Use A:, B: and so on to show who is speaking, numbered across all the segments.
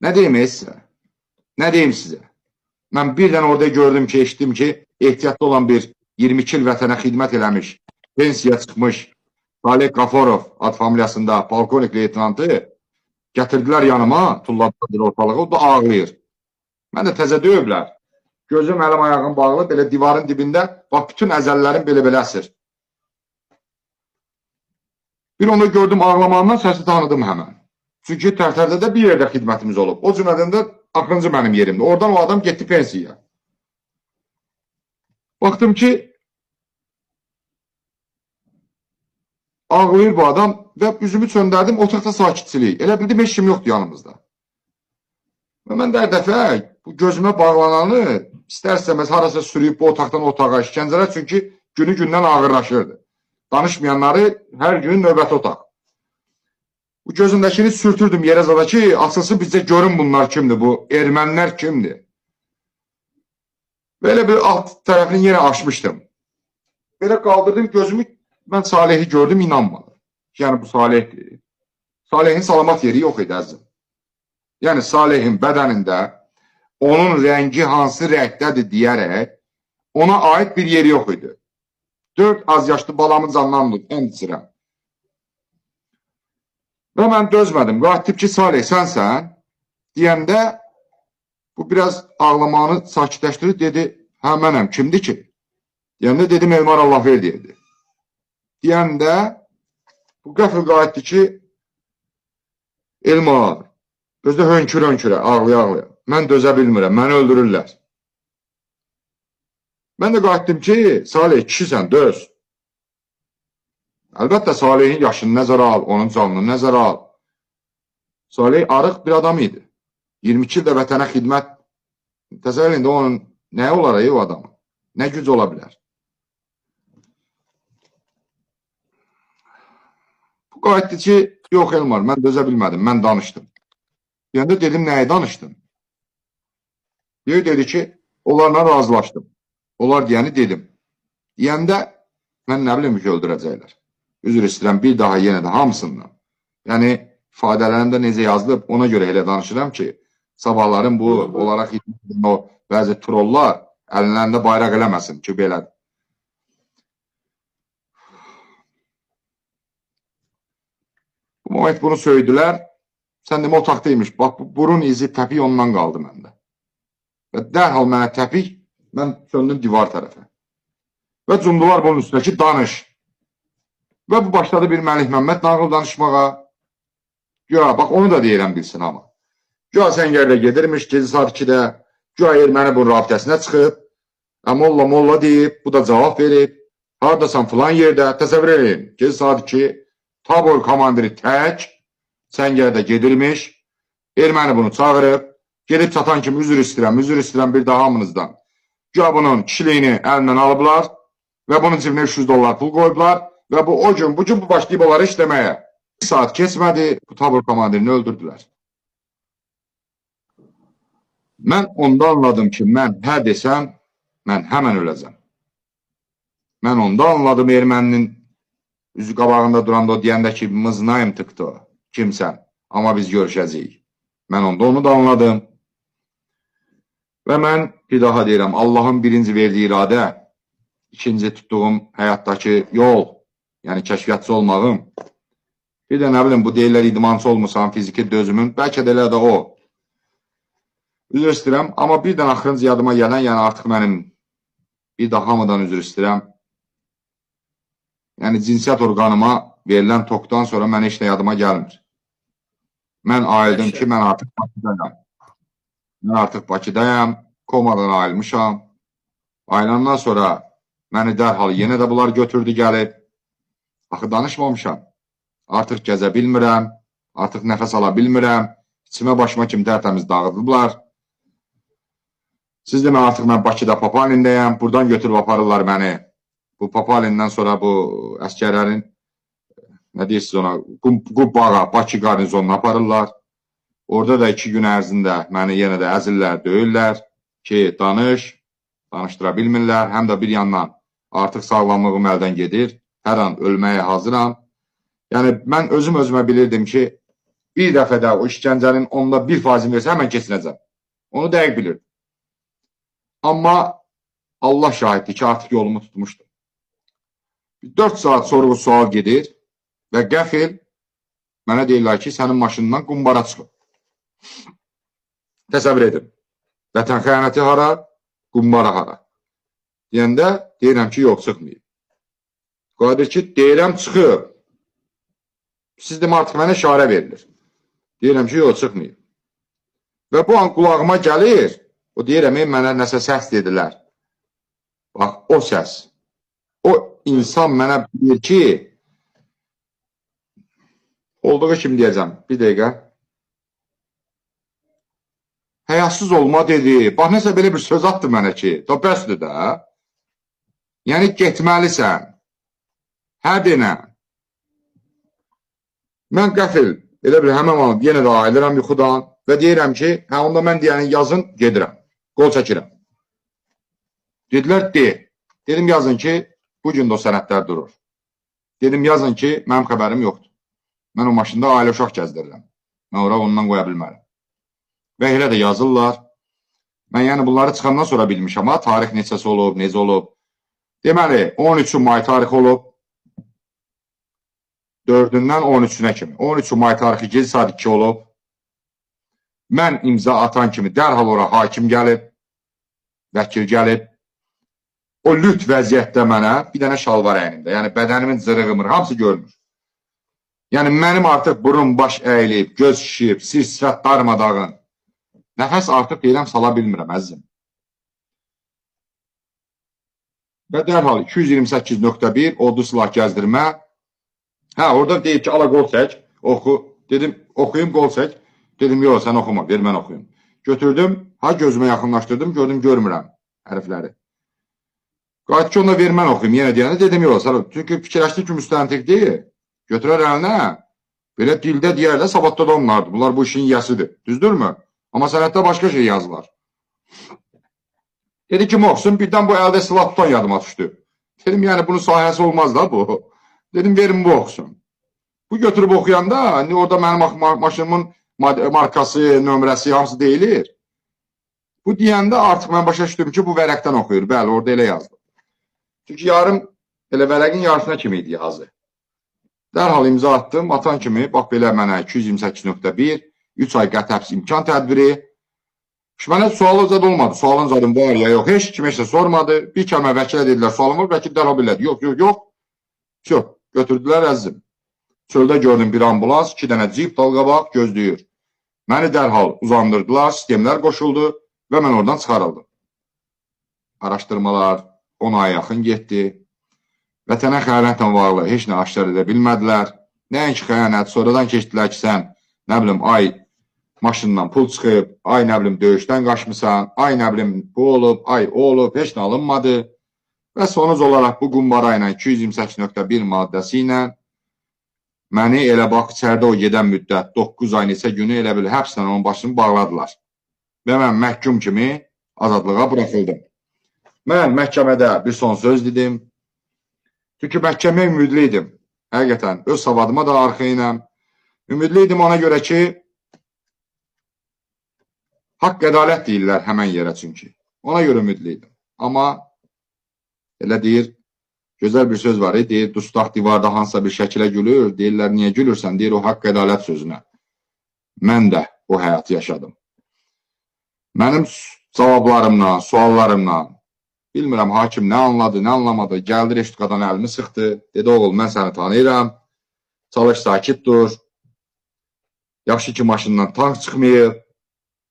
A: Nə deyim sizə? Nə deyim sizə? Mən birdən orada gördüm ki, eşitdim ki, ehtiyatlı olan bir 22 il vətənə xidmət eləmiş, pensiya çıxmış Salih Qafarov ad familiyasında polkovnik leytenantı gətirdilər yanıma, tulladılar ortalığa, o da ağlayır. Mən də təzə döyüblər. Gözüm, əlim, ayağım bağlı, belə divarın dibində, bax bütün əzəllərim belə-belə əsir. Bir onu gördüm ağlamağından səsi tanıdım həmən. Çünki Tərtərdə də bir yerdə xidmətimiz olub. O cümlədən də axırıncı mənim yerimdir. Oradan o adam getdi pensiyaya. Baxdım ki, ağlayır bu adam və üzümü çöndərdim, otaqda sakitçilik. Elə bildim heç kim yoxdur yanımızda. Və mən də hər dəfə bu gözümə bağlananı istər-istəməz harasa sürüyüb bu otaqdan otağa işgəncələr, çünki günü gündən ağırlaşırdı. Danışmayanları hər gün növbəti otaq. Bu gözündəkini sürtürdüm yerə zada ki, açılsın bizə görün bunlar kimdir, bu ermənilər kimdir. Belə bir alt tərəfini yenə açmışdım. Belə qaldırdım gözümü, mən Salehi gördüm, inanmadım. Yəni bu Salehdir. Salehin salamat yeri yox idi əzizim. Yəni Salehin bədənində onun rəngi hansı rəngdədir deyərək ona aid bir yeri yox idi. 4 az yaşlı balamın canından and içirəm. Və mən dözmədim. Qayıtdım ki, Saleh sənsən deyəndə bu biraz ağlamağını sakitləşdirdi. Dedi, hə mənəm, kimdir ki? Deyəndə dedim, Elmar Allahverdiyevdir. Deyəndə bu qəfil qayıtdı ki, Elmar, özü də hönkür-hönkürə, ağlaya-ağlaya. Mən dözə bilmirəm, məni öldürürlər. Mən də qayıtdım ki, Saleh, kişisən, döz. Əlbəttə, Salehin yaşını nəzərə al, onun canını nəzərə al. Saleh arıq bir adam idi. 22 ildə vətənə xidmət. Təsəvvür edin də onun nə olar ey o adamın? Nə güc ola bilər? Bu qayıtdı ki, yox Elmar, mən dözə bilmədim, mən danışdım. Deyəndə dedim, nəyi danışdın? Deyir, dedi ki, onlarla razılaşdım. Onlar deyəni dedim. Deyəndə mən nə bilim ki, öldürəcəklər. Üzr istəyirəm bir daha yenə də hamısından. Yəni ifadələrimdə necə yazılıb ona görə elə danışıram ki, sabahların bu onlara xidmət edən o bəzi trollar əllərində bayraq eləməsin ki, belədir. Bu moment bunu söydülər. Sən demə otaqdaymış. Bax bu burun izi təpik ondan qaldı məndə. Və dərhal mənə təpik, mən söndüm divar tərəfə. Və cumdular bunun üstünə ki, danış. Və bu başladı bir Məlik Məmməd nağıl danışmağa. Güya, bax onu da deyirəm bilsin amma. Güya Səngərdə gedirmiş gecə saat 2-də. Güya erməni bunun rabitəsinə çıxıb. Molla molla deyib, bu da cavab verib. Hardasan filan yerdə, təsəvvür edin. Gecə saat 2, tabor komandiri tək Səngərdə gedirmiş. Erməni bunu çağırıb. Gedib çatan kimi üzr istəyirəm, üzr istəyirəm bir daha hamınızdan. Güya bunun kişiliyini əlindən alıblar və bunun cibinə 300 dollar pul qoyublar və bu o gün, bu gün bu başlayıb onları işləməyə. Bir saat keçmədi, bu tabor komandirini öldürdülər. Mən onda anladım ki, mən hə desəm, mən həmən öləcəm. Mən onda anladım erməninin üzü qabağında duranda o deyəndə ki, mıznayım tıktı, kimsən, amma biz görüşəcəyik. Mən onda onu da anladım. Və mən bir daha deyirəm, Allahın birinci verdiyi iradə, ikinci tutduğum həyatdakı yol, yəni kəşfiyyatçı olmağım, bir də nə bilim, bu deyirlər idmançı olmusan, fiziki dözümün, bəlkə də elə də o. Üzr istəyirəm, amma bir dənə axırıncı yadıma gələn, yəni artıq mənim bir daha hamıdan üzr istəyirəm. Yəni cinsiyyət orqanıma verilən tokdan sonra mən heç nə yadıma gəlmir. Mən ayıldım ki, mən artıq Bakıdayam. Mən artıq Bakıdayam, komadan ayılmışam. Ayılandan sonra məni dərhal yenə də bunlar götürdü gəlib. Axı danışmamışam. Artıq gəzə bilmirəm, artıq nəfəs ala bilmirəm. İçimə başıma kimi tərtəmiz dağıdıblar. Siz demə artıq mən Bakıda Papalindəyəm. Buradan götürüb aparırlar məni. Bu Papalindən sonra bu əskərlərin nə deyirsiniz ona, Qubbağa, Bakı qarnizonuna aparırlar. Orada da 2 gün ərzində məni yenə də əzirlər, döyürlər ki, danış, danışdıra bilmirlər. Həm də bir yandan artıq sağlamlığım əldən gedir. Hər an ölməyə hazıram. Yəni mən özüm özümə bilirdim ki, Bir dəfə də o işgəncənin 1% versə həmən keçinəcəm. Onu dəqiq bilirdim. Amma Allah şahiddir ki, artıq yolumu tutmuşdum. 4 saat sorğu sual gedir və qəfil mənə deyirlər ki, sənin maşından qumbara çıxıb. Təsəvvür edin. Vətən xəyanəti hara, qumbara hara? Deyəndə deyirəm ki, yox, çıxmayıb. Qadir ki, deyirəm çıxıb. Siz demə artıq mənə işarə verilir. Deyirəm ki, yox, çıxmayıb. Və bu an qulağıma gəlir, o deyirəm, mənə nəsə səs dedilər. Bax, o səs. O insan mənə deyir ki, olduğu kimi deyəcəm, bir dəqiqə. Həyasız olma dedi. Bax, nəsə belə bir söz atdı mənə ki, da bəsdir də. Yəni, getməlisən. Hə denə. Mən qəfil, elə bir həmən an yenə də ayılıram yuxudan və deyirəm ki, hə onda mən deyəni yazın, gedirəm. Qol çəkirəm. Dedilər, de. Dedim, yazın ki, bu gün də o sənədlər durur. Dedim, yazın ki, mənim xəbərim yoxdur. Mən o maşında ailə uşaq gəzdirirəm. Mən ora ondan qoya bilmərəm. Və elə də yazırlar. Mən yəni bunları çıxandan sonra bilmişəm, ha, tarix neçəsi olub, necə olub. Deməli, 13 may tarixi olub. 4-ündən 13-ünə kimi. 13 may tarixi gecə saat 2 olub. Mən imza atan kimi dərhal ora hakim gəlib, vəkil gəlib. O lüt vəziyyətdə mənə bir dənə şalvar əynimdə. Yəni bədənimin cırığı mır, hamısı görünür. Yəni mənim artıq burun baş əyilib, göz şişib, sir sifət darmadağın. Nəfəs artıq deyirəm sala bilmirəm əzizim. Və dərhal 228.1 odlu silah gəzdirmə. Hə, orada deyir ki, ala qol çək, oxu. Dedim, oxuyum, qol çək. Dedim, yox, sən oxuma, ver mən oxuyum. Götürdüm, ha gözümə yaxınlaşdırdım, gördüm, görmürəm hərfləri. Qayıt ki, onda ver mən oxuyum, yenə deyəndə dedim, yox, sən, çünki fikirləşdim ki, müstəntiq deyil. Götürər əlinə, belə dildə deyər də, savadda da onlardır. Bunlar bu işin yiyəsidir, düzdürmü? Amma sənəddə başqa şey yazılar. Dedi kim oxusun, birdən bu əldə silah tutan yadıma düşdü. Dedim, yəni bunun sahəsi olmaz da bu. Dedim, verin bu oxusun. Bu götürüb oxuyanda, indi orada mənim maşınımın markası, nömrəsi hamısı deyilir. Bu deyəndə artıq mən başa düşdüm ki, bu vərəqdən oxuyur. Bəli, orada elə yazdı. Çünki yarım, elə vərəqin yarısına kimi idi yazı. Dərhal imza atdım, atan kimi, bax belə mənə 228.1, 3 ay qəti həbs imkan tədbiri. Mənə sualı zad olmadı. Sualın zadım var ya yox. Heç kim heç də sormadı. Bir kəlmə vəkilə dedilər, sualım var. Vəkil dərhal bilədi. Yox, yox, yox. Yox, götürdülər əzizim. Çöldə gördüm bir ambulans, 2 dənə cip dalqabaq gözləyir. Məni dərhal uzandırdılar, sistemlər qoşuldu və mən oradan çıxarıldım. Araşdırmalar 10 aya yaxın getdi. Vətənə xəyanətlə bağlı heç nə aşkar edə bilmədilər. Nəinki xəyanət, sonradan keçdilər ki, sən, nə bilim, ay maşından pul çıxıb, ay nə bilim döyüşdən qaçmısan, ay nə bilim bu olub, ay o olub, heç nə alınmadı. Və sonuc olaraq bu qumbara ilə 228.1 maddəsi ilə məni elə bax içəridə o gedən müddət 9 ay neçə günü elə bil həbslə onun başını bağladılar. Və mən məhkum kimi azadlığa buraxıldım. Mən məhkəmədə bir son söz dedim. Çünki məhkəməyə ümidli idim. Həqiqətən öz savadıma da arxayınam. Ümidli idim ona görə ki, haqq ədalət deyirlər həmən yerə çünki. Ona görə ümidli idim. Amma elə deyir, gözəl bir söz var, deyir, dustaq divarda hansısa bir şəkilə gülür, deyirlər, niyə gülürsən? Deyir, o haqq ədalət sözünə. Mən də o həyatı yaşadım. Mənim cavablarımla, suallarımla, bilmirəm hakim nə anladı, nə anlamadı, gəldi reşutkadan əlimi sıxdı, dedi, oğul, mən səni tanıyıram, çalış, sakit dur, yaxşı ki, maşından tank çıxmayıb.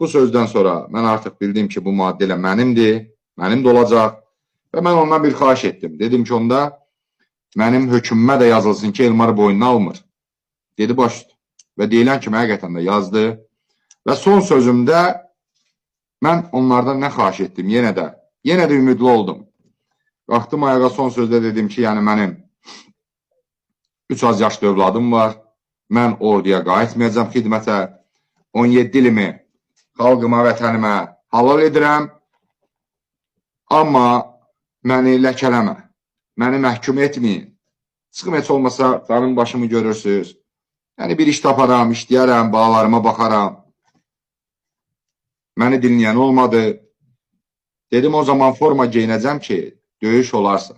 A: Bu sözdən sonra mən artıq bildim ki, bu maddə elə mənimdir, mənim də olacaq. Və mən ondan bir xahiş etdim. Dedim ki, onda mənim hökmümə də yazılsın ki, Elmar boynuna almır. Dedi, baş üstə. Və deyilən kimi həqiqətən də yazdı. Və son sözümdə mən onlardan nə xahiş etdim? Yenə də ümidli oldum. Qalxdım ayağa, son sözdə dedim ki, yəni mənim 3 az yaşlı övladım var. Mən orduya qayıtmayacağam xidmətə. 17 ilimi xalqıma, vətənimə halal edirəm. Amma məni ləkələmə, məni məhkum etməyin. Çıxım heç olmasa canım başımı görürsünüz. Yəni bir iş taparam, işləyərəm, balalarıma baxaram. Məni dinləyən olmadı. Dedim o zaman forma geyinəcəm ki, döyüş olarsa.